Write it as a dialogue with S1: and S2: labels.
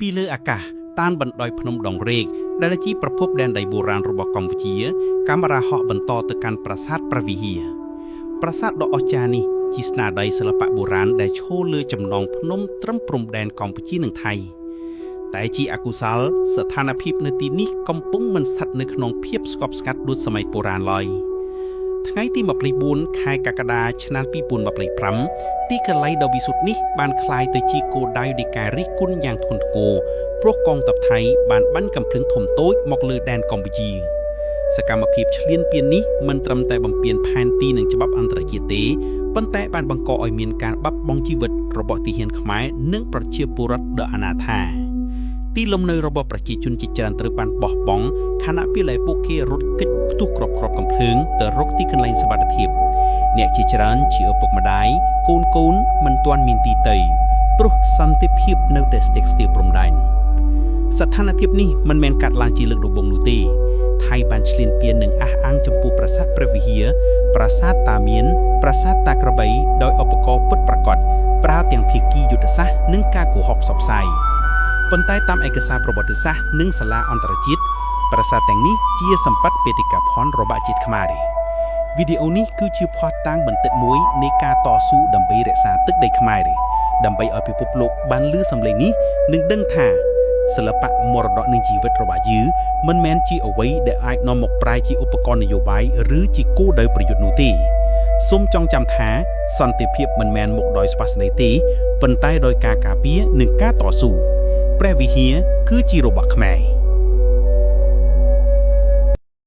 S1: ពីលើអាកាសតាមបណ្ដោយភ្នំដងរែកដែលជាប្រភពដែនដីបុរាណរបស់កម្ពុជា កាមេរ៉ាហោះបន្តទៅកាន់ប្រាសាទព្រះវិហារប្រាសាទដ៏អស្ចារ្យនេះជាស្នាដៃសិល្បៈបុរាណដែលឈរលើចំណងភ្នំត្រឹមព្រំដែនកម្ពុជានិងថៃតែជាអកុសលស្ថានភាពនៅទីនេះកំពុងមិនស្ថិតនៅក្នុងភាពស្ងប់ស្ងាត់ដូចសម័យបុរាណឡើយថ្ងៃទី24ខែកក្កដាឆ្នាំ2025ទីកន្លែងដ៏វិសុទ្ធនេះបានក្លាយទៅជាគោលដៅនៃការរិះគន់យ៉ាងធ្ងន់ធ្ងរព្រោះកងទ័ពថៃបានបាញ់កាំភ្លើងធំតូចមកលើដែនកម្ពុជាសកម្មភាពឈ្លានពាននេះមិនត្រឹមតែបំពានផែនទីនិងច្បាប់អន្តរជាតិទេប៉ុន្តែបានបង្កឲ្យមានការបាត់បង់ជីវិតរបស់ទាហានខ្មែរនិងប្រជាពលរដ្ឋដ៏អនាថាទីលំនៅរបស់ប្រជាជនជាច្រើនត្រូវបានបោះបង់ខណៈពេលដែលពួកគេរត់គេចផ្ទុះគ្រាប់កំភ្លើងទៅរកទីកន្លែងសុវត្ថិភាពអ្នកជាច្រើនជាឪពុកម្ដាយកូនកូនមិនទាន់មានទីទៅព្រោះសន្តិភាពនៅតែស្ទាក់ស្ទើរព្រំដែនស្ថានភាពនេះមិនមែនកាត់ឡើងជាលើកដំបូងនោះទេថៃបានឈ្លានពាននិងអះអាងចំពោះប្រាសាទព្រះវិហារប្រាសាទតាមានប្រាសាទតាក្របីដោយឧបករណ៍ពិតប្រាកដប្រើទាំងភាគីយុទ្ធសាស្ត្រនិងការកុហកផ្សព្វផ្សាយប៉ុន្តែតាមឯកសារប្រវត្តិសាស្ត្រនិងសាលាអន្តរជាតិប្រាសាទទាំងនេះជាសម្បត្តិបេតិកភណ្ឌរបស់ជាតិខ្មែរវីដេអូនេះគឺជាភស្តុតាងបន្តិចមួយនៃការតស៊ូដើម្បីរក្សាទឹកដីខ្មែរដើម្បីឲ្យពិភពលោកបានឮសំឡេងនេះនិងដឹងថាសិល្បៈមរតកនិងជីវិតរបស់យើងមិនមែនជាអ្វីដែលអាចនាំមកប្រែជាឧបករណ៍នយោបាយឬជាគោលដៅប្រយុទ្ធនោះទេសូមចងចាំថាសន្តិភាពមិនមែនមកដោយស្វាស្នេហ៍ទេប៉ុន្តែដោយការការពារនិងការតស៊ូព្រះវិហារគឺជារបស់ខ្មែរ។